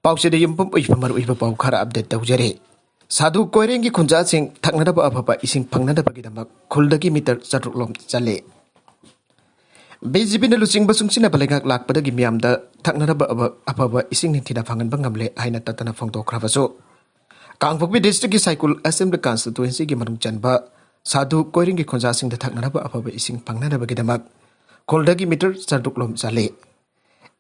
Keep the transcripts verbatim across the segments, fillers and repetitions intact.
ꯄꯥꯎꯆꯦꯗ ꯌꯨꯝꯐꯝ ꯑꯣꯏꯕ ꯃꯔꯨꯑꯣꯏꯕ ꯄꯥꯎ ꯈꯔ ꯑꯞꯗꯦꯠ ꯇꯧꯖꯔꯤ꯫ ꯁꯥꯗꯨ ꯀꯣꯏꯔꯦꯡꯒꯤ ꯈꯨꯟꯖꯥꯁꯤꯡ ꯊꯛꯅꯅꯕ ꯑꯐꯕ ꯏꯁꯤꯡ ꯐꯪꯅꯅꯕꯒꯤꯗꯃꯛ ꯈꯨꯜꯗꯒꯤ ꯃꯤꯇꯔ ꯆꯥꯇ꯭ꯔꯨꯛ ꯂꯣꯝ ꯆꯠꯂꯤ꯫ ꯕꯤ ꯖꯦ ꯄꯤꯅ ꯂꯨꯆꯤꯡꯕ ꯆꯨꯡꯁꯤꯟꯅꯕ ꯂꯩꯉꯥꯛ ꯂꯥꯛꯄꯗꯒꯤ ꯃꯤꯌꯥꯝꯗ ꯊꯛꯅꯅꯕ ꯑꯐ-, ꯑꯐꯕ ꯏꯁꯤꯡ ꯅꯤꯡꯊꯤꯅ ꯐꯪꯍꯟꯕ ꯉꯝꯂꯦ ꯍꯥꯏꯅ ꯇꯠꯇꯅ ꯐꯣꯡꯗꯣꯛꯈ꯭ꯔꯕꯁꯨ, ꯀꯥꯡꯄꯣꯛꯄꯤ ꯗꯤꯁꯇ꯭ꯔꯤꯛꯀꯤ ꯁꯥꯏꯀꯨꯜ ꯑꯦꯁꯦꯝꯕ꯭ꯂꯤ ꯀꯟꯁꯇꯤꯇ꯭ꯋꯦꯟꯁꯤꯒꯤ ꯃꯅꯨꯡ ꯆꯟꯕ ꯁꯥꯗꯨ ꯀꯣꯏꯔꯦꯡꯒꯤ ꯈꯨꯟꯖꯥꯁꯤꯡꯗ ꯊꯛꯅꯅꯕ ꯑꯐꯕ ꯏꯁꯤꯡ ꯐꯪꯅꯅꯕꯒꯤꯗꯃꯛ ꯈꯨꯜꯗꯒꯤ ꯃꯤꯇꯔ ꯆꯥꯇ꯭ꯔꯨꯛ ꯂꯣꯝ ꯆꯠꯂꯤ꯫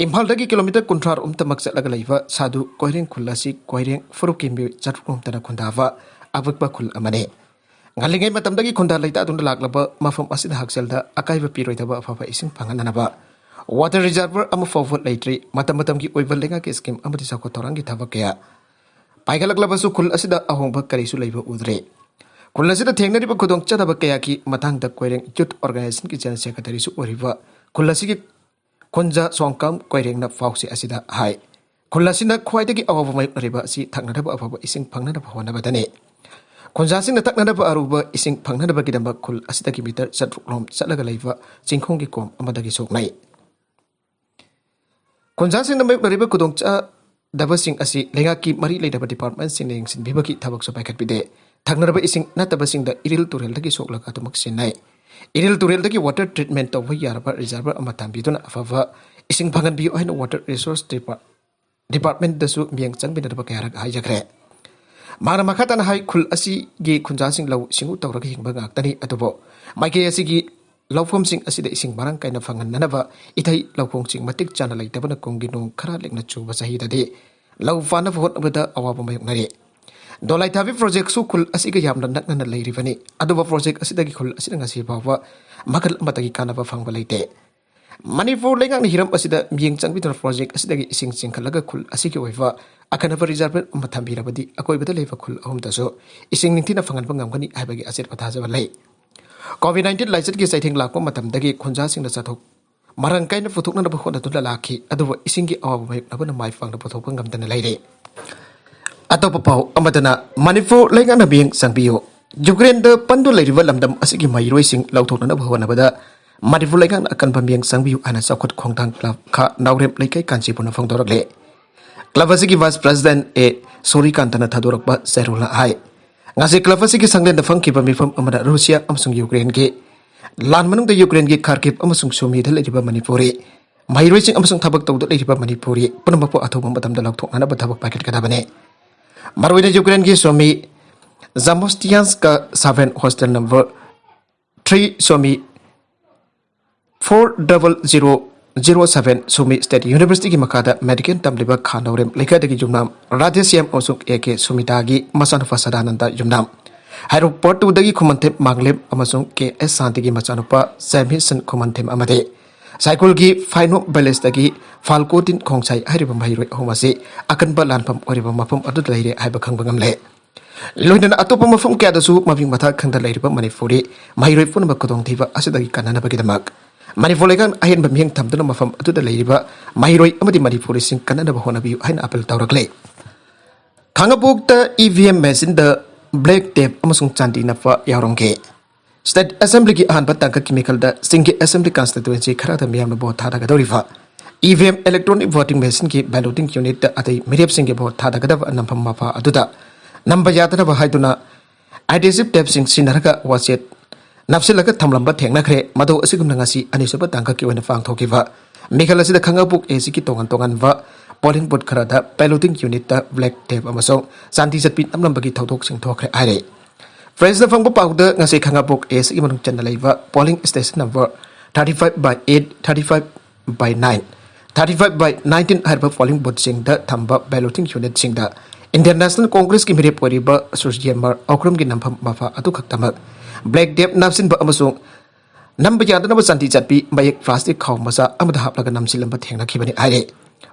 ꯏꯝꯐꯥꯜꯗꯒꯤ ꯀꯤꯂꯣꯃꯤꯇꯔ ꯀꯨꯟꯊ꯭ꯔꯥ ꯔꯣꯝꯇꯃꯛ ꯆꯠꯂꯒ ꯂꯩꯕ ꯁꯥꯗꯨ ꯀꯣꯏꯔꯦꯡ ꯈꯨꯜ ꯑꯁꯤ ꯀꯣꯏꯔꯦꯡ ꯐꯨꯔꯨꯞꯀꯤ ꯃꯤꯑꯣꯏ ꯆꯥꯇ꯭ꯔꯨꯛ ꯔꯣꯝꯇꯅ ꯈꯨꯟꯗꯥꯕ ꯑꯄꯤꯛꯄ ꯈꯨꯜ ꯑꯃꯅꯤ꯫ ꯉꯜꯂꯤꯉꯩ ꯃꯇꯝꯗꯒꯤ ꯈꯨꯟꯗꯥ ꯂꯩꯇꯥꯗꯨꯅ ꯂꯥꯛꯂꯕ ꯃꯐꯝ ꯑꯁꯤꯗ ꯍꯛꯁꯦꯜꯗ ꯑꯀꯥꯏꯕ ꯄꯤꯔꯣꯏꯗꯕ ꯑꯐꯕ ꯏꯁꯤꯡ ꯐꯪꯍꯟꯅꯅꯕ ꯋꯥꯇꯔ ꯔꯤꯖꯔꯚꯔ ꯑꯃ ꯐꯥꯎꯕ ꯂꯩꯇ꯭ꯔꯤ꯫ ꯃꯇꯝ ꯃꯇꯝꯒꯤ ꯑꯣꯏꯕ ꯂꯩꯉꯥꯛꯀꯤ ꯁ꯭ꯀꯤꯝ ꯑꯃꯗꯤ ꯆꯥꯎꯈꯠ ꯊꯧꯔꯥꯡꯒꯤ ꯊꯕꯛ ꯀꯌꯥ ꯄꯥꯏꯈꯠꯂꯛꯂꯕꯁꯨ ꯈꯨꯜ ꯑꯁꯤꯗ ꯑꯍꯣꯡꯕ ꯀꯔꯤꯁꯨ ꯂꯩꯕ ꯎꯗ꯭ꯔꯤ꯫ ꯈꯨꯜ ꯑꯁꯤꯗ ꯊꯦꯡꯅꯔꯤꯕ ꯈꯨꯗꯣꯡꯆꯥꯗꯕ ꯀꯌꯥꯒꯤ ꯃꯇꯥꯡꯗ ꯀꯣꯏꯔꯦꯡ ꯌꯨꯠ ꯑꯣꯔꯒꯅꯥꯏꯖꯦꯁꯟꯒꯤ ꯖꯦꯅꯔꯦꯜ ꯁꯦꯀ꯭ꯔꯦꯇꯔꯤꯁꯨ ꯑꯣꯏꯔꯤꯕ ꯈꯨꯜ ꯑꯁꯤꯒꯤ ꯈꯨꯟꯖꯥ ꯁꯣꯡꯀꯥꯝ ꯀꯣꯏꯔꯦꯡꯅ ꯄꯥꯎꯆꯦ ꯑꯁꯤꯗ ꯍꯥꯏ꯫ ꯈꯨꯜ ꯑꯁꯤꯅ ꯈ꯭ꯋꯥꯏꯗꯒꯤ ꯑꯋꯥꯕ ꯃꯥꯌꯣꯛꯅꯔꯤꯕ ꯑꯁꯤ ꯊꯛꯅꯅꯕ ꯑꯐꯕ ꯏꯁꯤꯡ ꯐꯪꯅꯅꯕ ꯍꯣꯠꯅꯕꯗꯅꯤ꯫ ꯈꯨꯟꯖꯥꯁꯤꯡꯅ ꯊꯛꯅꯅꯕ ꯑꯔꯨꯕ ꯏꯁꯤꯡ ꯐꯪꯅꯅꯕꯒꯤꯗꯃꯛ ꯈꯨꯜ ꯑꯁꯤꯗꯒꯤ ꯃꯤꯇꯔ ꯆꯥꯇ꯭ꯔꯨꯛ ꯂꯣꯝ ꯆꯠꯂꯒ ꯂꯩꯕ ꯆꯤꯡꯈꯣꯡꯒꯤ ꯀꯣꯝ ꯑꯃꯗꯒꯤ ꯁꯣꯛꯅꯩ꯫ ꯈꯨꯟꯖꯥꯁꯤꯡꯅ ꯃꯥꯌꯣꯛꯅꯔꯤꯕ ꯈꯨꯗꯣꯡꯆꯥꯗꯕꯁꯤꯡ ꯑꯁꯤ ꯂꯩꯉꯥꯛꯀꯤ ꯃꯔꯤ ꯂꯩꯅꯕ ꯗꯤꯄꯥꯔꯠꯃꯦꯟꯁꯤꯡꯅ ꯌꯦꯡꯁꯤꯟꯕꯤꯕꯒꯤ ꯊꯕꯛꯁꯨ ꯄꯥꯏꯈꯠꯄꯤꯗꯦ꯫ ꯊꯛꯅꯔꯕ ꯏꯁꯤꯡ ꯅꯠꯇꯕꯁꯤꯡꯗ ꯏꯔꯤꯜ ꯇꯨꯔꯦꯜꯗꯒꯤ ꯁꯣꯛꯂꯒ ꯑꯗꯨꯃꯛ ꯁꯤꯖꯤꯟꯅꯩ꯫ ꯏꯔꯤꯜ ꯇꯨꯔꯦꯜꯗꯒꯤ ꯋꯥꯇꯔ ꯇ꯭ꯔꯤꯠꯃꯦꯟ ꯇꯧꯕ ꯌꯥꯔꯕ ꯔꯤꯖꯔꯚꯔ ꯑꯃ ꯊꯝꯕꯤꯗꯨꯅ ꯑꯐꯕ ꯏꯁꯤꯡ ꯐꯪꯍꯟꯕꯤꯌꯨ ꯍꯥꯏꯅ ꯋꯥꯇꯔ ꯔꯤꯁꯣꯔꯁ ꯗꯤꯄꯥꯔ-, ꯗꯤꯄꯥꯔꯠꯃꯦꯟꯗꯁꯨ ꯃꯤꯠꯌꯦꯡ ꯆꯪꯕꯤꯅꯅꯕ ꯀꯌꯥꯔꯛ ꯍꯥꯏꯖꯈ꯭ꯔꯦ꯫ ꯃꯍꯥꯛꯅ ꯃꯈꯥ ꯇꯥꯅ ꯍꯥꯏ, ꯈꯨꯜ ꯑꯁꯤꯒꯤ ꯈꯨꯟꯖꯥꯁꯤꯡ ꯂꯧꯎ ꯁꯤꯡꯎ ꯇꯧꯔꯒ ꯍꯤꯡꯕ ꯉꯥꯛꯇꯅꯤ, ꯑꯗꯨꯕꯨ ꯃꯥꯏꯀꯩ ꯑꯁꯤꯒꯤ ꯂꯧꯐꯝꯁꯤꯡ ꯑꯁꯤꯗ ꯏꯁꯤꯡ ꯃꯔꯥꯡ ꯀꯥꯏꯅ ꯐꯪꯍꯟꯅꯅꯕ ꯏꯊꯩ ꯂꯧꯈꯣꯡꯁꯤꯡ ꯃꯇꯤꯛ ꯆꯥꯅ ꯂꯩꯇꯕꯅ ꯀꯨꯝꯒꯤ ꯅꯣꯡ ꯈꯔ ꯂꯤꯛꯅ ꯆꯨꯕ ꯆꯍꯤꯗꯗꯤ ꯂꯧ ꯄꯥꯟꯅꯕ ꯍꯣꯠꯅꯕꯗ ꯑꯋꯥꯕ ꯃꯥꯌꯣꯛꯅꯔꯤ꯫ ꯗꯣꯂꯥꯏꯊꯥꯕꯤ ꯄ꯭ꯔꯣꯖꯦꯛꯁꯨ ꯈꯨꯜ ꯑꯁꯤꯒ ꯌꯥꯝꯅ ꯅꯛꯅꯅ ꯂꯩꯔꯤꯕꯅꯤ, ꯑꯗꯨꯕꯨ ꯄ꯭ꯔꯣꯖꯦꯛ ꯑꯁꯤꯗꯒꯤ ꯈꯨꯜ ꯑꯁꯤꯗ ꯉꯁꯤ ꯐꯥꯎꯕ ꯃꯈꯜ ꯑꯃꯠꯇꯒꯤ ꯀꯥꯟꯅꯕ ꯐꯪꯕ ꯂꯩꯇꯦ꯫ ꯃꯅꯤꯄꯨꯔ ꯂꯩꯉꯥꯛꯅ ꯍꯤꯔꯝ ꯑꯁꯤꯗ ꯃꯤꯠꯌꯦꯡ ꯆꯪꯕꯤꯗꯨꯅ ꯄ꯭ꯔꯣꯖꯦꯛ ꯑꯁꯤꯗꯒꯤ ꯏꯁꯤꯡ ꯆꯤꯡꯈꯠꯂꯒ ꯈꯨꯜ ꯑꯁꯤꯒꯤ ꯑꯣꯏꯕ ꯑꯈꯟꯅꯕ ꯔꯤꯖꯔꯚꯔ ꯑꯃ ꯊꯝꯕꯤꯔꯕꯗꯤ ꯑꯀꯣꯏꯕꯗ ꯂꯩꯕ ꯈꯨꯜ ꯑꯍꯨꯝꯗꯁꯨ ꯏꯁꯤꯡ ꯅꯤꯡꯊꯤꯅ ꯐꯪꯍꯟꯕ ꯉꯝꯒꯅꯤ ꯍꯥꯏꯕꯒꯤ ꯑꯆꯦꯠꯄ ꯊꯥꯖꯕ ꯂꯩ꯫ ꯀꯣꯚꯤꯗ ꯅꯥꯏꯟꯇꯤꯟ ꯂꯥꯏꯆꯠꯀꯤ ꯆꯩꯊꯦꯡ ꯂꯥꯛꯄ ꯃꯇꯝꯗꯒꯤ ꯈꯨꯟꯖꯥꯁꯤꯡꯅ ꯆꯥꯊꯣꯛ ꯃꯔꯥꯡ ꯀꯥꯏꯅ ꯄꯨꯊꯣꯛꯅꯅꯕ ꯍꯣꯠꯅꯗꯨꯅ ꯂꯥꯛꯈꯤ, ꯑꯗꯨꯕꯨ ꯏꯁꯤꯡꯒꯤ ꯑꯋꯥꯕ ꯃꯥꯌꯣꯛꯅꯕꯅ ꯃꯥꯏ ꯄꯥꯛꯅ ꯄꯨꯊꯣꯛꯄ ꯉꯝꯗꯅ ꯂꯩꯔꯦ꯫ ꯑꯇꯣꯞꯄ ꯄꯥꯎ ꯑꯃꯗꯅ, ꯃꯅꯤꯄꯨꯔ ꯂꯩꯉꯥꯛꯅ ꯃꯤꯠꯌꯦꯡ ꯆꯪꯕꯤꯌꯨ꯫ ꯌꯨꯀ꯭ꯔꯦꯟꯗ ꯄꯟꯗꯨꯅ ꯂꯩꯔꯤꯕ ꯂꯝꯗꯝ ꯑꯁꯤꯒꯤ ꯃꯍꯩꯔꯣꯏꯁꯤꯡ ꯂꯧꯊꯣꯛꯅꯅꯕ ꯍꯣꯠꯅꯕꯗ ꯃꯅꯤꯄꯨꯔ ꯂꯩꯉꯥꯛꯅ ꯑꯀꯟꯕ ꯃꯤꯠꯌꯦꯡ ꯆꯪꯕꯤꯌꯨ ꯍꯥꯏꯅ ꯆꯥꯎꯈꯠ ꯈꯣꯡꯊꯥꯡ ꯂꯝꯈꯥ ꯅꯥꯎꯔꯦꯝ ꯂꯩꯀꯥꯏ ꯀꯥꯟꯆꯤꯄꯨꯔꯅ ꯐꯣꯡꯗꯣꯔꯛꯂꯦ꯫ ꯀ꯭ꯂꯕ ꯑꯁꯤꯒꯤ ꯚꯥꯏꯁ ꯄ꯭ꯔꯦꯁꯤꯗꯦꯟꯠ ꯑꯦ ꯁꯨꯔꯤꯀꯥꯟꯇꯅ ꯊꯥꯗꯣꯔꯛꯄ ꯆꯦꯔꯣꯜꯅ ꯍꯥꯏ꯫ ꯉꯁꯤ ꯀ꯭ꯂꯕ ꯑꯁꯤꯒꯤ ꯁꯪꯂꯦꯟꯗ ꯐꯝꯈꯤꯕ ꯃꯤꯐꯝ ꯑꯃꯗ ꯔꯨꯁꯤꯌꯥ ꯑꯃꯁꯨꯡ ꯌꯨꯀ꯭ꯔꯦꯟꯒꯤ ꯂꯥꯟ ꯃꯅꯨꯡꯗ ꯌꯨꯀ꯭ꯔꯦꯟꯒꯤ ꯈꯥꯔꯀꯤꯚ ꯑꯃꯁꯨꯡ ꯁꯨꯃꯤꯗ ꯂꯩꯔꯤꯕ ꯃꯅꯤꯄꯨꯔꯤ ꯃꯍꯩꯔꯣꯏꯁꯤꯡ ꯑꯃꯁꯨꯡ ꯊꯕꯛ ꯇꯧꯗꯨꯅ ꯂꯩꯔꯤꯕ ꯃꯅꯤꯄꯨꯔꯤ ꯄꯨꯝꯅꯃꯛꯄꯨ ꯑꯊꯨꯕ ꯃꯇꯝꯗ ꯂꯧꯊꯣꯛꯅꯅꯕ ꯊꯕꯛ ꯄꯥꯏꯈꯠꯀꯗꯕꯅꯤ꯫ ꯃꯔꯨꯑꯣꯏꯅ ꯌꯨꯀ꯭ꯔꯦꯟꯒꯤ ꯁ꯭ꯋꯥꯃꯤ ꯖꯥꯃꯣꯁꯇꯤꯌꯥꯟꯁꯀ seven hostel number three Sumy four double zero zero seven Sumy state ꯌꯨꯅꯤꯚꯔꯁꯤꯇꯤꯒꯤ ꯃꯈꯥꯗ ꯃꯦꯗꯤꯀꯦꯜ ꯇꯝꯂꯤꯕ ꯈꯥ ꯅꯥꯎꯔꯦꯝ ꯂꯩꯀꯥꯏꯗꯒꯤ ꯌꯨꯝꯅꯥꯝ ꯔꯥꯙꯦꯁ꯭ꯌꯥꯝ ꯑꯃꯁꯨꯡ ꯑꯦ ꯀꯦ ꯁꯨꯃꯤꯇꯥꯒꯤ ꯃꯆꯥꯅꯨꯄꯥ ꯁꯗꯥꯅꯟꯗ ꯌꯨꯝꯅꯥꯝ ꯍꯩꯔꯣꯛ ꯄꯥꯔꯠ ꯇꯨꯗꯒꯤ ꯈꯨꯃꯟꯊꯦꯝ ꯃꯥꯡꯂꯦꯝ ꯑꯃꯁꯨꯡ ꯀꯦ ꯑꯦꯁ ꯁꯥꯟꯇꯤꯒꯤ ꯃꯆꯥꯅꯨꯄꯥ ꯖꯦꯃꯤꯁꯟ ꯈꯨꯃꯟꯊꯦꯝ ꯑꯃꯗꯤ ꯁꯥꯏꯀꯨꯜꯒꯤ ꯐꯥꯏꯅꯣ ꯚꯤꯂꯦꯖꯇꯒꯤ ꯐꯥꯜꯀꯣꯇꯤꯟ ꯈꯣꯡꯁꯥꯏ ꯍꯥꯏꯔꯤꯕ ꯃꯍꯩꯔꯣꯏ ꯑꯍꯨꯝ ꯑꯁꯤ ꯑꯀꯟꯕ ꯂꯥꯟꯐꯝ ꯑꯣꯏꯔꯤꯕ ꯃꯐꯝ ꯑꯗꯨꯗ ꯂꯩꯔꯦ ꯍꯥꯏꯕ ꯈꯪꯕ ꯉꯝꯂꯦ꯫ ꯂꯣꯏꯅꯅ ꯑꯇꯣꯞꯄ ꯃꯐꯝ ꯀꯌꯥꯗꯁꯨ ꯃꯃꯤꯡ ꯃꯊꯥ ꯈꯪꯗ ꯂꯩꯔꯤꯕ ꯃꯅꯤꯄꯨꯔꯤ ꯃꯍꯩꯔꯣꯏ ꯄꯨꯝꯅꯃꯛ ꯈꯨꯗꯣꯡꯊꯤꯕ ꯑꯁꯤꯗꯒꯤ ꯀꯟꯅꯅꯕꯒꯤꯗꯃꯛ ꯃꯅꯤꯄꯨꯔ ꯂꯩꯉꯥꯛꯅ ꯑꯍꯦꯟꯕ ꯃꯤꯠꯌꯦꯡ ꯊꯝꯗꯨꯅ ꯃꯐꯝ ꯑꯗꯨꯗ ꯂꯩꯔꯤꯕ ꯃꯍꯩꯔꯣꯏ ꯑꯃꯗꯤ ꯃꯅꯤꯄꯨꯔꯤꯁꯤꯡ ꯀꯟꯅꯅꯕ ꯍꯣꯠꯅꯕꯤꯌꯨ ꯍꯥꯏꯅ ꯑꯥꯄꯤꯜ ꯇꯧꯔꯛꯂꯦ꯫ ꯈꯥꯡꯉꯕꯣꯛꯇ ꯏ ꯚꯤ ꯑꯦꯝ ꯃꯦꯆꯤꯟꯗ ꯕ꯭ꯂꯦꯛ ꯇꯦꯞ ꯑꯃꯁꯨꯡ ꯆꯥꯟꯗꯤ ꯅꯞꯄ ꯌꯥꯎꯔꯝꯈꯤ꯫ ꯁ꯭ꯇꯦꯠ ꯑꯦꯁꯦꯝꯕ꯭ꯂꯤꯒꯤ ꯑꯍꯥꯟꯕ ꯇꯥꯡꯀꯛꯀꯤ ꯃꯤꯈꯜꯗ ꯆꯤꯡꯒꯤ ꯑꯦꯁꯦꯝꯕ꯭ꯂꯤ ꯀꯟꯁꯇꯤꯇ꯭ꯋꯦꯟꯁꯤ ꯈꯔꯗ ꯃꯤꯌꯥꯝꯅ ꯚꯣꯠ ꯊꯥꯗꯒꯗꯧꯔꯤꯕ E V M electronic voting ꯃꯦꯆꯤꯟꯒꯤ ꯕꯦꯂꯣꯇꯤꯡ ꯌꯨꯅꯤꯠꯇ ꯑꯇꯩ ꯃꯤꯔꯦꯞꯁꯤꯡꯒꯤ ꯚꯣꯠ ꯊꯥꯗꯒꯗꯕ ꯅꯝꯐꯝ ꯃꯄꯥ ꯑꯗꯨꯗ ꯅꯝꯕ ꯌꯥꯗꯅꯕ ꯍꯥꯏꯗꯨꯅ ꯑꯦꯗꯍꯦꯁꯤꯚ ꯇꯦꯞꯁꯤꯡ ꯁꯤꯖꯤꯟꯅꯔꯒ ꯋꯥꯆꯦꯠ ꯅꯞꯁꯤꯜꯂꯒ ꯊꯝꯂꯝꯕ ꯊꯦꯡꯅꯈ꯭ꯔꯦ꯫ ꯃꯗꯨ ꯑꯁꯤꯒꯨꯝꯅ ꯉꯁꯤ ꯑꯅꯤꯁꯨꯕ ꯇꯥꯡꯀꯛꯀꯤ ꯑꯣꯏꯅ ꯄꯥꯡꯊꯣꯛꯈꯤꯕ ꯃꯤꯈꯜ ꯑꯁꯤꯗ ꯈꯥꯡꯉꯕꯣꯛ ꯑꯦ ꯁꯤꯒꯤ ꯇꯣꯉꯥꯟ ꯇꯣꯉꯥꯟꯕ ꯄꯣꯂꯤꯡ ꯕꯨꯊ ꯈꯔꯗ ꯕꯦꯂꯣꯇꯤꯡ ꯌꯨꯅꯤꯠꯇ ꯕ꯭ꯂꯦꯛ ꯇꯦꯞ ꯑꯃꯁꯨꯡ ꯆꯥꯟꯗꯤ ꯆꯠꯄꯤ ꯅꯝꯂꯝꯕꯒꯤ ꯊꯧꯗꯣꯛꯁꯤꯡ ꯊꯣꯛꯈ꯭ꯔꯦ ꯍꯥꯏꯔꯦ꯫ ꯄ꯭ꯔꯦꯁꯅ ꯐꯪꯕ ꯄꯥꯎꯗ ꯉꯁꯤ ꯈꯥꯡꯉꯕꯣꯛ ꯑꯦ ꯁꯤꯒꯤ ꯃꯅꯨꯡ ꯆꯟꯅ ꯂꯩꯕ polling station number thirty five by eight, thirty five by nine, thirty five by nineteen ꯍꯥꯏꯔꯤꯕ ꯄꯣꯂꯤꯡ ꯕꯨꯊꯁꯤꯡꯗ ꯊꯝꯕ ꯕꯦꯂꯣꯇꯤꯡ ꯌꯨꯅꯤꯠꯁꯤꯡꯗ ꯏꯟꯗꯤꯌꯟ ꯅꯦꯁꯅꯦꯜ ꯀꯣꯡꯒ꯭ꯔꯦꯁꯀꯤ ꯃꯤꯔꯦꯞ ꯑꯣꯏꯔꯤꯕ ꯁꯨꯔꯖꯤꯌꯥꯃꯔ ꯑꯧꯀ꯭ꯔꯝꯒꯤ ꯅꯝꯐꯝ ꯃꯄꯥ ꯑꯗꯨꯈꯛꯇꯃꯛ ꯕ꯭ꯂꯦꯛ ꯇꯦꯞ ꯅꯞꯁꯤꯟꯕ ꯑꯃꯁꯨꯡ ꯅꯝꯕ ꯌꯥꯗꯅꯕ ꯆꯥꯟꯗꯤ ꯆꯠꯄꯤ ꯃꯌꯦꯛ ꯄ꯭ꯂꯥꯁꯇꯤꯛ ꯈꯥꯎ ꯃꯆꯥ ꯑꯃꯗ ꯍꯥꯞꯂꯒ ꯅꯝꯁꯤꯜꯂꯝꯕ ꯊꯦꯡꯅꯈꯤꯕꯅꯤ ꯍꯥꯏꯔꯤ꯫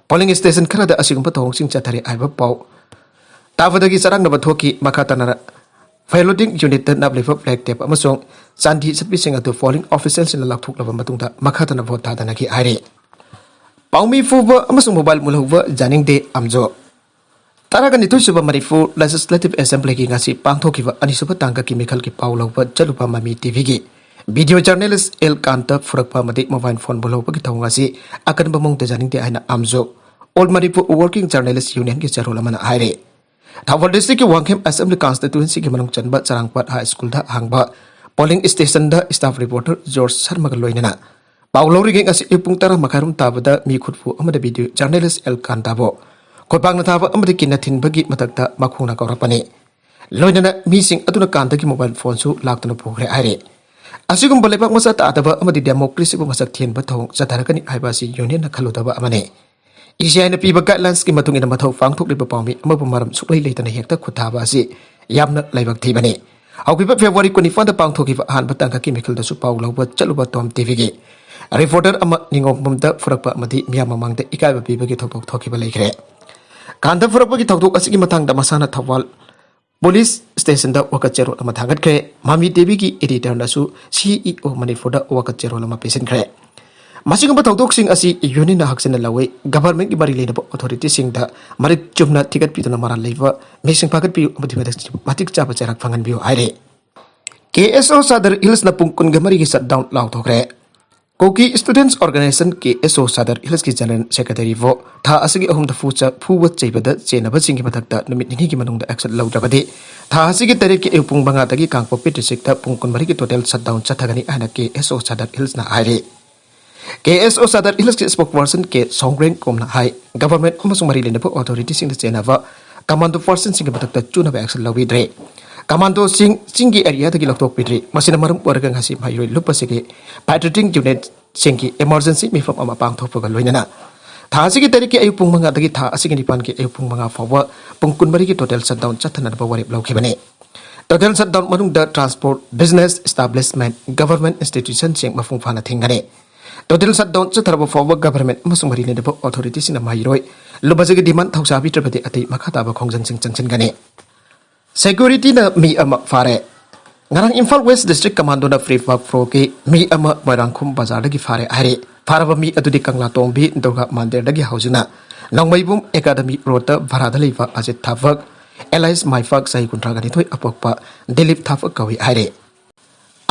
ꯄꯣꯂꯤꯡ ꯁ꯭ꯇꯦꯁꯟ ꯈꯔꯗ ꯑꯁꯤꯒꯨꯝꯕ ꯊꯧꯑꯣꯡꯁꯤꯡ ꯆꯠꯊꯔꯤ ꯍꯥꯏꯕ ꯄꯥꯎ ꯇꯥꯕꯗꯒꯤ ꯆꯔꯥꯡꯅꯕ ꯊꯣꯛꯈꯤ꯫ ꯃꯈꯥ ꯇꯥꯅ ꯕꯦꯂꯣꯇꯤꯡ ꯌꯨꯅꯤꯠꯇ ꯅꯞꯂꯤꯕ ꯕ꯭ꯂꯦꯛ ꯇꯦꯞ ꯑꯃꯁꯨꯡ ꯆꯥꯟꯗꯤ ꯆꯠꯄꯤꯁꯤꯡ ꯑꯗꯨ ꯄꯣꯂꯤꯡ ꯑꯣꯐꯤꯁꯤꯌꯦꯜꯁꯤꯡꯅ ꯂꯧꯊꯣꯛꯂꯕ ꯃꯇꯨꯡꯗ ꯃꯈꯥ ꯇꯥꯅ ꯚꯣꯠ ꯊꯥꯗꯅꯈꯤ ꯍꯥꯏꯔꯤ꯫ ꯄꯥꯎꯃꯤ ꯐꯨꯕ ꯑꯃꯁꯨꯡ ꯃꯣꯕꯥꯏꯜ ꯃꯨꯜꯍꯧꯕ ꯌꯥꯅꯤꯡꯗꯦ ꯑꯝꯖꯣ꯫ ꯇꯔꯥꯒ ꯅꯤꯊꯣꯏ ꯁꯨꯕ ꯃꯅꯤꯄꯨꯔ ꯂꯦꯖꯤꯁꯂꯦꯇꯤꯚ ꯑꯦꯁꯦꯝꯕ꯭ꯂꯤꯒꯤ ꯉꯁꯤ ꯄꯥꯡꯊꯣꯛꯈꯤꯕ ꯑꯅꯤꯁꯨꯕ ꯇꯥꯡꯀꯛꯀꯤ ꯃꯤꯈꯜꯒꯤ ꯄꯥꯎ ꯂꯧꯕ ꯆꯠꯂꯨꯕ ꯃꯃꯤ ꯇꯤꯚꯤꯒꯤ ꯚꯤꯗꯤꯑꯣ ꯖꯔꯅꯦꯂꯤꯁ ꯑꯦꯜ ꯀꯥꯟꯇ ꯐꯨꯔꯛꯄ ꯑꯃꯗꯤ ꯃꯣꯕꯥꯏꯜ ꯐꯣꯟ ꯃꯨꯜꯍꯧꯕꯒꯤ ꯊꯧꯑꯣꯡ ꯑꯁꯤ ꯑꯀꯟꯕ ꯃꯑꯣꯡꯗ ꯌꯥꯅꯤꯡꯗꯦ ꯍꯥꯏꯅ ꯑꯝꯖꯣ All Manipur Working Journalist Union ꯒꯤ ꯆꯦꯔꯣꯜ ꯑꯃꯅ ꯍꯥꯏꯔꯤ꯫ ꯊꯧꯕꯥꯜ district ꯀꯤ ꯋꯥꯡꯈꯦꯝ Assembly Constituency ꯒꯤ ꯃꯅꯨꯡ ꯆꯟꯕ ꯆꯔꯥꯡꯄꯥꯠ High School ꯗ ꯍꯥꯡꯕ polling station ꯗ staff reporter George ꯁꯔꯃꯒ ꯂꯣꯏꯅꯅ ꯄꯥꯎ ꯂꯧꯔꯤꯉꯩ ꯉꯁꯤ ꯑꯌꯨꯛ ꯄꯨꯡ ꯇꯔꯥ ꯃꯈꯥꯏꯔꯣꯝ ꯇꯥꯕꯗ ꯃꯤ ꯈꯨꯠꯄꯨ ꯑꯃꯗꯤ video journalist ꯑꯦꯜ ꯀꯥꯟꯇꯥꯕꯨ ꯈꯣꯏꯄꯥꯛꯅ ꯊꯥꯕ ꯑꯃꯗꯤ ꯀꯤꯟꯅ ꯊꯤꯟꯕꯒꯤ ꯃꯊꯛꯇ ꯃꯈꯣꯡꯅ ꯀꯧꯔꯛꯄꯅꯤ꯫ ꯂꯣꯏꯅꯅ ꯃꯤꯁꯤꯡ ꯑꯗꯨꯅ ꯀꯥꯟꯇꯒꯤ mobile phone ꯁꯨ ꯂꯥꯛꯇꯨꯅ ꯄꯨꯈ꯭ꯔꯦ ꯍꯥꯏꯔꯤ꯫ ꯑꯁꯤꯒꯨꯝꯕ ꯂꯩꯕꯥꯛ ꯃꯆꯥ ꯇꯥꯗꯕ ꯑꯃꯗꯤ democracy ꯕꯨ ꯃꯁꯛ ꯊꯤꯍꯟꯕ ꯊꯧꯑꯣꯡ ꯆꯠꯊꯔꯛꯀꯅꯤ ꯍꯥꯏꯕ ꯑꯁꯤ union ꯅ ꯈꯜꯂꯨꯗꯕ ꯑꯃꯅꯤ꯫ E C I ꯅ ꯄꯤꯕ guidelines ꯀꯤ ꯃꯇꯨꯡ ꯏꯟꯅ ꯃꯊꯧ ꯄꯥꯡꯊꯣꯛꯂꯤꯕ ꯄꯥꯎꯃꯤ ꯑꯃꯕꯨ ꯃꯔꯝ ꯁꯨꯛꯂꯩ ꯂꯩꯇꯅ ꯍꯦꯛꯇ ꯈꯨꯠ ꯊꯥꯕ ꯑꯁꯤ ꯌꯥꯝꯅ ꯂꯥꯏꯕꯛ ꯊꯤꯕꯅꯤ꯫ ꯍꯧꯈꯤꯕ February ꯀꯨꯟꯅꯤꯄꯥꯟꯗ ꯄꯥꯡꯊꯣꯛꯈꯤꯕ ꯑꯍꯥꯟꯕ ꯇꯥꯡꯀꯛꯀꯤ ꯃꯤꯈꯜꯗꯁꯨ ꯄꯥꯎ ꯂꯧꯕ ꯆꯠꯂꯨꯕ Tom TV ꯒꯤ reporter ꯑꯃ ꯅꯤꯉꯣꯝꯕꯝꯗ ꯐꯨꯔꯛꯄ ꯑꯃꯗꯤ ꯃꯤꯌꯥꯝ ꯃꯃꯥꯡꯗ ꯏꯀꯥꯏꯕ ꯄꯤꯕꯒꯤ ꯊꯧꯗꯣꯛ ꯊꯣꯛꯈꯤꯕ ꯂꯩꯈ꯭ꯔꯦ꯫ ꯀꯥꯟꯗ ꯐꯨꯔꯛꯄꯒꯤ ꯊꯧꯗꯣꯛ ꯑꯁꯤꯒꯤ ꯃꯇꯥꯡꯗ ꯃꯁꯥꯅ ꯊꯧꯕꯥꯜ police station ꯗ ꯋꯥꯀꯠ ꯆꯦꯔꯣꯜ ꯑꯃ ꯊꯥꯡꯒꯠꯈ꯭ꯔꯦ꯫ ꯃꯃꯤ TV ꯒꯤ editor ꯅꯁꯨ C E O ꯃꯅꯤꯄꯨꯔꯗ ꯋꯥꯀꯠ ꯆꯦꯔꯣꯜ ꯑꯃ ꯄꯤꯁꯤꯟꯈ꯭ꯔꯦ꯫ ꯃꯁꯤꯒꯨꯝꯕ ꯊꯧꯗꯣꯛꯁꯤꯡ ꯑꯁꯤ union ꯅ ꯍꯛꯆꯤꯟꯅ ꯂꯧꯏ꯫ Government ꯀꯤ ꯃꯔꯤ ꯂꯩꯅꯕ authority ꯁꯤꯡꯗ ꯃꯔꯤꯛ ꯆꯨꯝꯅ ꯊꯤꯒꯠꯄꯤꯗꯨꯅ ꯃꯔꯥꯜ ꯂꯩꯕ ꯃꯤꯁꯤꯡ ꯐꯥꯒꯠꯄꯤꯌꯨ ꯑꯃꯗꯤ ꯃꯇꯤꯛ ꯆꯥꯕ ꯆꯩꯔꯥꯛ ꯐꯪꯍꯟꯕꯤꯌꯨ ꯍꯥꯏꯔꯤ꯫ K S O Sadar Hills ꯅ ꯄꯨꯡ ꯀꯨꯟꯒ ꯃꯔꯤꯒꯤ shutdown ꯂꯥꯎꯊꯣꯛꯈ꯭ꯔꯦ꯫ Kuki Students Organisation K S O Sadar Hills ꯀꯤ General Secretary ꯕꯨ ꯊꯥ ꯑꯁꯤꯒꯤ ꯑꯍꯨꯝꯗ ꯐꯨ ꯆ-, ꯐꯨꯕ ꯆꯩꯕꯗ ꯆꯦꯟꯅꯕꯁꯤꯡꯒꯤ ꯃꯊꯛꯇ ꯅꯨꯃꯤꯠ ꯅꯤꯅꯤꯒꯤ ꯃꯅꯨꯡꯗ action ꯂꯧꯗ꯭ꯔꯕꯗꯤ ꯊꯥ ꯑꯁꯤꯒꯤ ꯇꯔꯦꯠꯀꯤ ꯑꯌꯨꯛ ꯄꯨꯡ ꯃꯉꯥꯗꯒꯤ ꯀꯥꯡꯄꯣꯛꯄꯤ district ꯇ ꯄꯨꯡ ꯀꯨꯟꯃꯔꯤꯒꯤ total shutdown ꯆꯠꯊꯒꯅꯤ ꯍꯥꯏꯅ K S O Sadar Hills ꯅ ꯍꯥꯏꯔꯤ꯫ K S O Sadar Hills ꯀꯤ spokesperson K ꯁꯣꯡꯒ꯭ꯔꯦꯡ ꯀꯣꯝꯅ ꯍꯥꯏ, government ꯑꯃꯁꯨꯡ ꯃꯔꯤ ꯂꯩꯅꯕ authority ꯁꯤꯡꯗ ꯆꯦꯟꯅꯕ commando person ꯁꯤꯡꯒꯤ ꯃꯊꯛꯇ ꯆꯨꯅꯕ action ꯂꯧꯕꯤꯗ꯭ꯔꯦ꯫ Commando ꯁꯤꯡ ꯆꯤꯡꯒꯤ area ꯗꯒꯤ ꯂꯧꯊꯣꯛꯄꯤꯗ꯭ꯔꯤ꯫ ꯃꯁꯤꯅ ꯃꯔꯝ ꯑꯣꯏꯔꯒ ꯉꯁꯤ ꯃꯍꯩꯔꯣꯏ ꯂꯨꯞ ꯑꯁꯤꯒꯤ patriotic unit ꯁꯤꯡꯒꯤ emergency ꯃꯤꯐꯝ ꯑꯃ ꯄꯥꯡꯊꯣꯛꯄꯒ ꯂꯣꯏꯅꯅ ꯊꯥ ꯑꯁꯤꯒꯤ ꯇꯔꯦꯠꯀꯤ ꯑꯌꯨꯛ ꯄꯨꯡ ꯃꯉꯥꯗꯒꯤ ꯊꯥ ꯑꯁꯤꯒꯤ ꯅꯤꯄꯥꯟꯒꯤ ꯑꯌꯨꯛ ꯄꯨꯡ ꯃꯉꯥ ꯐꯥꯎꯕ ꯄꯨꯡ ꯀꯨꯟꯃꯔꯤꯒꯤ total shutdown ꯆꯠꯊꯅꯅꯕ ꯋꯥꯔꯦꯞ ꯂꯧꯈꯤꯕꯅꯤ꯫ Total shutdown ꯃꯅꯨꯡꯗ transport, business establishment, government institution ꯁꯤꯡ ꯃꯄꯨꯡ ꯐꯥꯅ ꯊꯤꯡꯒꯅꯤ꯫ Total shutdown ꯆꯠꯊꯔꯕ ꯐꯥꯎꯕ government ꯑꯃꯁꯨꯡ ꯃꯔꯤ ꯂꯩꯅꯕ authority ꯁꯤꯡꯅ ꯃꯍꯩꯔꯣꯏ ꯂꯨꯞ ꯑꯁꯤꯒꯤ demand ꯊꯧꯁꯥꯕꯤꯗ꯭ꯔꯕꯗꯤ ꯑꯇꯩ ꯃꯈꯥ ꯇꯥꯕ ꯈꯣꯡꯖꯪꯁꯤꯡ ꯆꯪꯁꯤꯟꯒꯅꯤ꯫ Security ꯅ ꯃꯤ ꯑꯃ ꯐꯥꯔꯦ꯫ ꯉꯔꯥꯡ ꯏꯝꯐꯥꯜ West District Commando ꯅ Free Work Pro ꯒꯤ ꯃꯤ ꯑꯃ ꯃꯣꯏꯔꯥꯡꯈꯣꯝ ꯕꯖꯥꯔꯗꯒꯤ ꯐꯥꯔꯦ ꯍꯥꯏꯔꯤ꯫ ꯐꯥꯔꯕ ꯃꯤ ꯑꯗꯨꯗꯤ ꯀꯪꯂꯥꯇꯣꯡꯕꯤ ꯗꯨꯔꯒꯥ ꯃꯟꯗꯤꯔꯗꯒꯤ ꯍꯧꯗꯨꯅ ꯅꯣꯡꯃꯩꯕꯨꯡ Academy Road ꯇ ꯚꯔꯥꯗ ꯂꯩꯕ ꯑꯖꯤꯠ ꯊꯥꯕꯛ alias ꯃꯥꯏꯐꯥꯛ ꯆꯍꯤ ꯀꯨꯟꯊ꯭ꯔꯥꯒ ꯅꯤꯊꯣꯏ ꯑꯄꯣꯛꯄ ꯗꯤꯂꯤꯞ ꯊꯥꯕꯛ ꯀꯧꯏ ꯍꯥꯏꯔꯤ꯫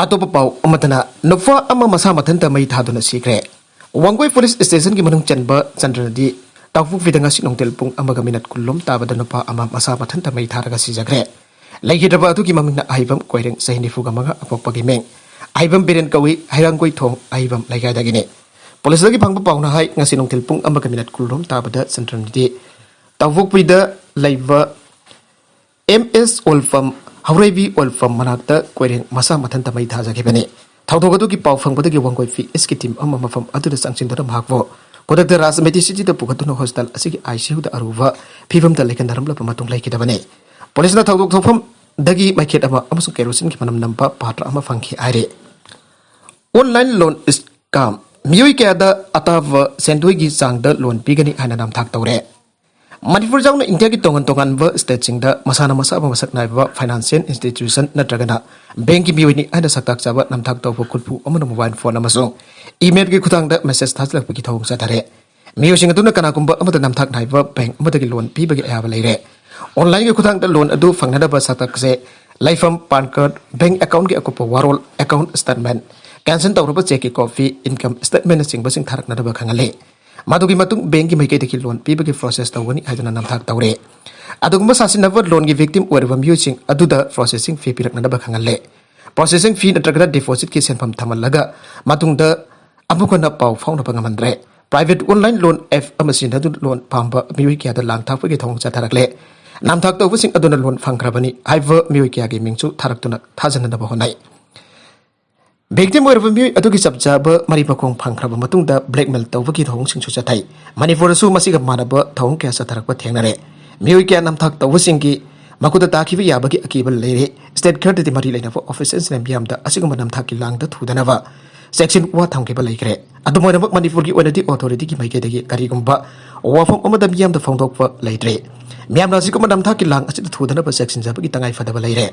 ꯑꯇꯣꯞꯄ ꯄꯥꯎ ꯑꯃꯗꯅ ꯅꯨꯄꯥ ꯑꯃ ꯃꯁꯥ ꯃꯊꯟꯇ ꯃꯩ ꯊꯥꯗꯨꯅ ꯁꯤꯈ꯭ꯔꯦ꯫ ꯋꯥꯡꯒꯣꯏ police station ꯒꯤ ꯃꯅꯨꯡ ꯆꯟꯕ ꯆꯟꯗ꯭ꯔꯅꯗꯤ ꯇꯥꯎꯄꯣꯛꯄꯤꯗ ꯉꯁꯤ ꯅꯨꯡꯊꯤꯜ ꯄꯨꯡ ꯑꯃꯒ ꯃꯤꯅꯠ ꯀꯨꯟꯂꯣꯝ ꯇꯥꯕꯗ ꯅꯨꯄꯥ ꯑꯃ ꯃꯁꯥ ꯃꯊꯟꯇ ꯃꯩ ꯊꯥꯔꯒ ꯁꯤꯖꯈ꯭ꯔꯦ꯫ ꯂꯩꯈꯤꯗ꯭ꯔꯕ ꯑꯗꯨꯒꯤ ꯃꯃꯤꯡꯅ ꯑꯍꯩꯕꯝ ꯀꯣꯏꯔꯦꯡ, ꯆꯍꯤ ꯅꯤꯐꯨꯒ ꯃꯉꯥ, ꯑꯄꯣꯛꯄꯒꯤ ꯃꯤꯡ ꯑꯍꯩꯕꯝ ꯕꯤꯔꯦꯟ ꯀꯧꯏ, ꯍꯩꯔꯥꯡꯒꯣꯏ ꯊꯣꯡ ꯑꯍꯩꯕꯝ ꯂꯩꯀꯥꯏꯗꯒꯤꯅꯤ꯫ ꯄꯨꯂꯤꯁꯇꯒꯤ ꯐꯪꯕ ꯄꯥꯎꯅ ꯍꯥꯏ, ꯉꯁꯤ ꯅꯨꯡꯊꯤꯜ ꯄꯨꯡ ꯑꯃꯒ ꯃꯤꯅꯠ ꯀꯨꯟꯂꯣꯝ ꯇꯥꯕꯗ ꯆꯟꯗ꯭ꯔꯃꯇꯤ ꯇꯥꯎꯄꯣꯛꯄꯤꯗ ꯂꯩꯕ ꯑꯦꯝ ꯑꯦꯁ ꯑꯣꯜꯐꯝ, ꯍꯧꯔꯩꯕꯤ ꯑꯣꯜꯐꯝ ꯃꯅꯥꯛꯇ ꯀꯣꯏꯔꯦꯡ ꯃꯁꯥ ꯃꯊꯟꯇ ꯃꯩ ꯊꯥꯖꯈꯤꯕꯅꯤ꯫ ꯊꯧꯗꯣꯛ ꯑꯗꯨꯒꯤ ꯄꯥꯎ ꯐꯪꯕꯗꯒꯤ ꯋꯥꯡꯒꯣꯏ ꯄꯤ ꯑꯦꯁꯀꯤ ꯇꯤꯝ ꯑꯃ ꯃꯐꯝ ꯑꯗꯨꯗ ꯆꯪꯁꯤꯟꯗꯨꯅ ꯃꯍꯥꯛꯄꯨ ꯈꯨꯗꯛꯇ ꯔꯥꯖ ꯃꯦꯗꯤꯁꯤꯇꯤꯗ ꯄꯨꯈꯠꯇꯨꯅ ꯍꯣꯁꯄꯤꯇꯥꯜ ꯑꯁꯤꯒꯤ ꯑꯥꯏ ꯁꯤ ꯌꯨꯗ ꯑꯔꯨꯕ ꯐꯤꯕꯝꯗ ꯂꯩꯈꯟꯅꯔꯝꯂꯕ ꯃꯇꯨꯡ ꯂꯩꯈꯤꯗꯕꯅꯤ꯫ ꯄꯨꯂꯤꯁꯅ ꯊꯧꯗꯣꯛ ꯊꯣꯛꯐꯝꯗꯒꯤ ꯃꯩꯈꯦꯠ ꯑꯃ ꯑꯃꯁꯨꯡ ꯀꯦꯔꯣꯁꯤꯟꯒꯤ ꯃꯅꯝ ꯅꯝꯕ ꯄꯥꯇ꯭ꯔ ꯑꯃ ꯐꯪꯈꯤ ꯍꯥꯏꯔꯤ꯫ ꯑꯣꯟꯂꯥꯏꯟ ꯂꯣꯟ ꯁ꯭ꯀꯦꯝ, ꯃꯤꯑꯣꯏ ꯀꯌꯥꯗ ꯑꯇꯥꯕ ꯁꯦꯟꯗꯣꯏꯒꯤ ꯆꯥꯡꯗ ꯂꯣꯟ ꯄꯤꯒꯅꯤ ꯍꯥꯏꯅ ꯅꯝꯊꯥꯛ ꯇꯧꯔꯦ꯫ ꯃꯅꯤꯄꯨꯔ ꯌꯥꯎꯅ ꯏꯟꯗꯤꯌꯥꯒꯤ ꯇꯣꯉꯥꯟ ꯇꯣꯉꯥꯟꯕ ꯁ꯭ꯇꯦꯠꯁꯤꯡꯗ ꯃꯁꯥꯅ ꯃꯁꯥꯕꯨ ꯃꯁꯛ ꯅꯥꯏꯕ ꯐꯥꯏꯅꯥꯟꯁꯤꯌꯦꯜ ꯏꯟꯁꯇꯤꯇ꯭ꯌꯨꯁꯟ ꯅꯠꯇ꯭ꯔꯒꯅ ꯕꯦꯡꯀꯤ ꯃꯤꯑꯣꯏꯅꯤ ꯍꯥꯏꯅ ꯁꯛꯇꯥꯛ ꯆꯥꯕ ꯅꯝꯊꯥꯛ ꯇꯧꯕ ꯈꯨꯠꯄꯨ ꯑꯃꯅ ꯃꯣꯕꯥꯏꯜ ꯐꯣꯟ ꯑꯃꯁꯨꯡ ꯏꯃꯦꯜꯒꯤ ꯈꯨꯠꯊꯥꯡꯗ ꯃꯦꯁꯦꯖ ꯊꯥꯖꯤꯜꯂꯛꯄꯒꯤ ꯊꯧꯑꯣꯡ ꯆꯠꯊꯔꯦ꯫ ꯃꯤꯑꯣꯏꯁꯤꯡ ꯑꯗꯨꯅ ꯀꯅꯥꯒꯨꯝꯕ ꯑꯃꯗ ꯅꯝꯊꯥꯛ ꯅꯥꯏꯕ ꯕꯦꯡ ꯑꯃꯗꯒꯤ ꯂꯣꯟ ꯄꯤꯕꯒꯤ ꯑꯌꯥꯕ ꯂꯩꯔꯦ꯫ ꯑꯣꯟꯂꯥꯏꯟꯒꯤ ꯈꯨꯠꯊꯥꯡꯗ ꯂꯣꯟ ꯑꯗꯨ ꯐꯪꯅꯅꯕ ꯁꯛꯇꯥꯛꯁꯦ ꯂꯩꯐꯝ, ꯄꯥꯟ ꯀꯥꯔꯗ, ꯕꯦꯡ ꯑꯦꯀꯥꯎꯟꯒꯤ ꯑꯀꯨꯞꯄ ꯋꯥꯔꯣꯜ, ꯑꯦꯀꯥꯎꯟ ꯁ꯭ꯇꯦꯠꯃꯦꯟ, ꯀꯦꯟꯁꯦꯜ ꯇꯧꯔꯕ ꯆꯦꯛꯀꯤ ꯀꯣꯄꯤ, ꯏꯟꯀꯝ ꯁ꯭ꯇꯦꯠꯃꯦꯟꯅꯆꯤꯡꯕꯁꯤꯡ ꯊꯥꯔꯛꯅꯅꯕ ꯈꯪꯍꯜꯂꯤ꯫ ꯃꯗꯨꯒꯤ ꯃꯇꯨꯡ ꯕꯦꯡꯒꯤ ꯃꯥꯏꯀꯩꯗꯒꯤ ꯂꯣꯟ ꯄꯤꯕꯒꯤ ꯄ꯭ꯔꯣꯁꯦꯁ ꯇꯧꯒꯅꯤ ꯍꯥꯏꯗꯨꯅ ꯅꯝꯊꯥꯛ ꯇꯧꯔꯦ꯫ ꯑꯗꯨꯒꯨꯝꯕ ꯁꯥꯁꯤꯟꯅꯕ ꯂꯣꯟꯒꯤ ꯚꯤꯛꯇꯤꯝ ꯑꯣꯏꯔꯕ ꯃꯤꯑꯣꯏꯁꯤꯡ ꯑꯗꯨꯗ ꯄ꯭ꯔꯣꯁꯦꯁꯤꯡ ꯐꯤ ꯄꯤꯔꯛꯅꯅꯕ ꯈꯪꯍꯜꯂꯦ꯫ ꯄ꯭ꯔꯣꯁꯦꯁꯤꯡ ꯐꯤ ꯅꯠꯇ꯭ꯔꯒꯅ ꯗꯤꯄꯣꯖꯤꯠꯀꯤ ꯁꯦꯟꯐꯝ ꯊꯝꯍꯜꯂꯒ ꯃꯇꯨꯡꯗ ꯑꯃꯨꯛ ꯍꯟꯅ ꯄꯥꯎ ꯐꯥꯎꯅꯕ ꯉꯝꯍꯟꯗ꯭ꯔꯦ꯫ ꯄ꯭ꯔꯥꯏꯚꯦꯠ ꯑꯣꯟꯂꯥꯏꯟ ꯂꯣꯟ ꯑꯦꯞ ꯑꯃ ꯁꯤꯖꯤꯟꯅꯗꯨꯅ ꯂꯣꯟ ꯄꯥꯝꯕ ꯃꯤꯑꯣꯏ ꯀꯌꯥꯗ ꯂꯥꯡ ꯊꯥꯛꯄꯒꯤ ꯊꯧꯑꯣꯡ ꯆꯠꯊꯔꯛꯂꯦ꯫ ꯅꯝꯊꯥꯛ ꯇꯧꯕꯁꯤꯡ ꯑꯗꯨꯅ ꯂꯣꯟ ꯐꯪꯈ꯭ꯔꯕꯅꯤ ꯍꯥꯏꯕ ꯃꯤꯑꯣꯏ ꯀꯌꯥꯒꯤ ꯃꯤꯡꯁꯨ ꯊꯥꯔꯛꯇꯨꯅ ꯊꯥꯖꯅꯅꯕ ꯍꯣꯠꯅꯩ꯫ ꯚꯤꯛꯇꯤꯝ ꯑꯣꯏꯔꯕ ꯃꯤꯑꯣꯏ ꯑꯗꯨꯒꯤ ꯆꯞ ꯆꯥꯕ ꯃꯔꯤ ꯃꯈꯣꯡ ꯐꯪꯈ꯭ꯔꯕ ꯃꯇꯨꯡꯗ ꯕ꯭ꯂꯦꯛꯃꯦꯜ ꯇꯧꯕꯒꯤ ꯊꯧꯑꯣꯡꯁꯤꯡꯁꯨ ꯆꯠꯊꯩ꯫ ꯃꯅꯤꯄꯨꯔꯗꯁꯨ ꯃꯁꯤꯒ ꯃꯥꯟꯅꯕ ꯊꯧꯑꯣꯡ ꯀꯌꯥ ꯆꯠꯊꯔꯛꯄ ꯊꯦꯡꯅꯔꯦ꯫ ꯃꯤꯑꯣꯏ ꯀꯌꯥ ꯅꯝꯊꯥꯛ ꯇꯧꯕꯁꯤꯡꯒꯤ ꯃꯈꯨꯠꯇ ꯇꯥꯈꯤꯕ ꯌꯥꯕꯒꯤ ꯑꯀꯤꯕ ꯂꯩꯔꯦ꯫ ꯁ꯭ꯇꯦꯠ ꯈꯔꯗꯗꯤ ꯃꯔꯤ ꯂꯩꯅꯕ ꯑꯣꯐꯤꯁꯤꯌꯦꯜꯁꯤꯡꯅ ꯃꯤꯌꯥꯝꯗ ꯑꯁꯤꯒꯨꯝꯕ ꯅꯝꯊꯥꯛꯀꯤ ꯂꯥꯡꯗ ꯊꯨꯗꯅꯕ ꯆꯦꯛꯁꯤꯟ ꯋꯥ ꯊꯝꯈꯤꯕ ꯂꯩꯈ꯭ꯔꯦ꯫ ꯑꯗꯨꯝ ꯑꯣꯏꯅꯃꯛ, ꯃꯅꯤꯄꯨꯔꯒꯤ ꯑꯣꯏꯅꯗꯤ ꯑꯣꯊꯣꯔꯤꯇꯤꯒꯤ ꯃꯥꯏꯀꯩꯗꯒꯤ ꯀꯔꯤꯒꯨꯝꯕ ꯋꯥꯐꯝ ꯑꯃꯗ ꯃꯤꯌꯥꯝꯗ ꯐꯣꯡꯗꯣꯛꯄ ꯂꯩꯇ꯭ꯔꯦ꯫ ꯃꯤꯌꯥꯝꯅ ꯑꯁꯤꯒꯨꯝꯕ ꯅꯝꯊꯥꯛꯀꯤ ꯂꯥꯡ ꯑꯁꯤꯗ ꯊꯨꯗꯅꯕ ꯆꯦꯛꯁꯤꯟꯖꯕꯒꯤ ꯇꯉꯥꯏ ꯐꯗꯕ ꯂꯩꯔꯦ꯫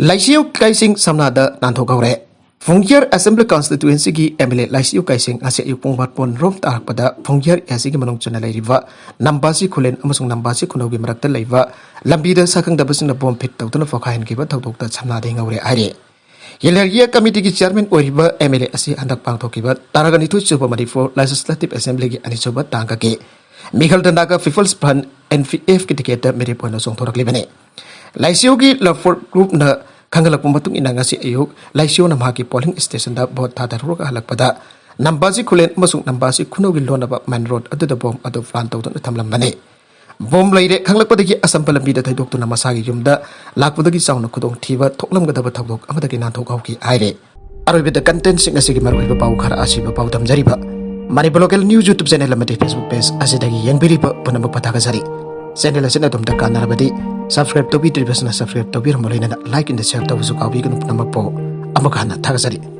ꯂꯥꯏꯁꯤꯌꯨ ꯀꯥꯏꯁꯤꯡ ꯁꯝꯅꯥꯗ ꯅꯥꯟꯊꯣꯛꯍꯧꯔꯦ꯫ ꯐꯨꯡꯖꯤꯌꯔ ꯑꯦꯁꯦꯝꯕ꯭ꯂꯤ ꯀꯟꯁꯇꯤꯇ꯭ꯋꯦꯟꯁꯤꯒꯤ ꯑꯦꯝ ꯑꯦꯜ ꯑꯦ ꯂꯥꯏꯁꯤꯌꯨ ꯀꯥꯏꯁꯤꯡ ꯉꯁꯤ ꯑꯌꯨꯛ ꯄꯨꯡ ꯃꯥꯄꯟ ꯔꯣꯝ ꯇꯥꯔꯛꯄꯗ ꯐꯨꯡꯖꯤꯌꯔ ꯑꯦ ꯁꯤꯒꯤ ꯃꯅꯨꯡ ꯆꯟꯅ ꯂꯩꯔꯤꯕ ꯅꯝꯕꯥꯁꯤ ꯈꯨꯂꯦꯟ ꯑꯃꯁꯨꯡ ꯅꯝꯕꯥꯁꯤ ꯈꯨꯅꯧꯒꯤ ꯃꯔꯛꯇ ꯂꯩꯕ ꯂꯝꯕꯤꯗ ꯁꯛꯈꯪꯗꯕꯁꯤꯡꯅ ꯕꯣꯝ ꯐꯤꯠ ꯇꯧꯗꯨꯅ ꯄꯣꯈꯥꯏꯍꯟꯈꯤꯕ ꯊꯧꯗꯣꯛꯇ ꯁꯝꯅꯥꯗ ꯍꯤꯡꯍꯧꯔꯦ ꯍꯥꯏꯔꯤ꯫ ꯍꯤꯜ ꯑꯦꯔꯤꯌꯥ ꯀꯃꯤꯇꯤꯒꯤ ꯆꯤꯌꯔꯃꯦꯟ ꯑꯣꯏꯔꯤꯕ ꯑꯦꯝ ꯑꯦꯜ ꯑꯦ ꯑꯁꯤ ꯍꯟꯗꯛ ꯄꯥꯡꯊꯣꯛꯈꯤꯕ ꯇꯔꯥꯒ ꯅꯤꯊꯣꯏ ꯁꯨꯕ ꯃꯅꯤꯄꯨꯔ ꯂꯦꯖꯤꯁꯂꯦꯇꯤꯚ ꯑꯦꯁꯦꯝꯕ꯭ꯂꯤꯒꯤ ꯑꯅꯤꯁꯨꯕ ꯇꯥꯡꯀꯛꯀꯤ ꯃꯤꯈꯜꯗ Naga people's front, N P ꯑꯦꯐꯀꯤ ꯇꯤꯀꯦꯠꯇ ꯃꯤꯔꯦꯞ ꯑꯣꯏꯅ ꯆꯣꯡꯊꯣꯔꯛꯂꯤꯕꯅꯤ꯫ ꯂꯥꯏꯁꯤꯌꯣꯒꯤ ꯂꯐꯣꯔ ꯒ꯭ꯔꯨꯞꯅ ꯈꯪꯍꯜꯂꯛꯄ ꯃꯇꯨꯡ ꯏꯟꯅ ꯉꯁꯤ ꯑꯌꯨꯛ ꯂꯥꯏꯁꯤꯌꯣꯅ ꯃꯍꯥꯛꯀꯤ ꯄꯣꯂꯤꯡ ꯁ꯭ꯇꯦꯁꯟꯗ ꯚꯣꯠ ꯊꯥꯗꯔꯨꯔꯒ ꯍꯜꯂꯛꯄꯗ ꯅꯝꯕꯥꯁꯤ ꯈꯨꯂꯦꯟ ꯑꯃꯁꯨꯡ ꯅꯝꯕꯥꯁꯤ ꯈꯨꯅꯧꯒꯤ ꯂꯣꯟꯅꯕ ꯃꯦꯟ ꯔꯣꯗ ꯑꯗꯨꯗ ꯕꯣꯝ ꯑꯗꯨ ꯄ꯭ꯂꯥꯟ ꯇꯧꯗꯨꯅ ꯊꯝꯂꯝꯕꯅꯤ꯫ ꯕꯣꯝ ꯂꯩꯔꯦ ꯈꯪꯂꯛꯄꯗꯒꯤ ꯑꯆꯝꯕ ꯂꯝꯕꯤꯗ ꯊꯩꯗꯣꯛꯇꯨꯅ ꯃꯁꯥꯒꯤ ꯌꯨꯝꯗ ꯂꯥꯛꯄꯗꯒꯤ ꯆꯥꯎꯅ ꯈꯨꯗꯣꯡꯊꯤꯕ ꯊꯣꯛꯂꯝꯒꯗꯕ ꯊꯧꯗꯣꯛ ꯑꯃꯗꯒꯤ ꯅꯥꯟꯊꯣꯛꯍꯧꯈꯤ ꯍꯥꯏꯔꯦ꯫ ꯑꯔꯣꯏꯕꯗ ꯀꯟꯇꯦꯟꯁꯤꯡ ꯑꯁꯤꯒꯤ ꯃꯔꯨꯑꯣꯏꯕ ꯄꯥꯎ ꯈꯔ ꯑꯁꯤꯕ ꯄꯥꯎ ꯊꯝꯖꯔꯤꯕ Manipur local news YouTube channel ꯑꯃꯗꯤ Facebook ꯄꯦꯖ ꯑꯁꯤꯗꯒꯤ ꯌꯦꯡꯕꯤꯔꯤꯕ ꯄꯨꯝꯅꯃꯛꯄꯨ ꯊꯥꯒꯠꯆꯔꯤ꯫ ꯆꯦꯅꯦꯜ ꯑꯁꯤꯅ ꯑꯗꯣꯝꯗ ꯀꯥꯟꯅꯔꯕꯗꯤ ꯁꯕꯁꯀ꯭ꯔꯥꯏꯕ ꯇꯧꯕꯤꯗ꯭ꯔꯤꯕꯁꯤꯅ ꯁꯕꯁꯀ꯭ꯔꯥꯏꯕ ꯇꯧꯕꯤꯔꯝꯃꯨ, ꯂꯣꯏꯅꯅ ꯂꯥꯏꯛ ꯑꯦꯟꯗ ꯁꯦꯌꯔ ꯇꯧꯕꯁꯨ ꯀꯥꯎꯕꯤꯒꯅꯨ꯫ ꯄꯨꯝꯅꯃꯛꯄꯨ ꯑꯃꯨꯛ ꯍꯟꯅ ꯊꯥꯒꯠꯆꯔꯤ꯫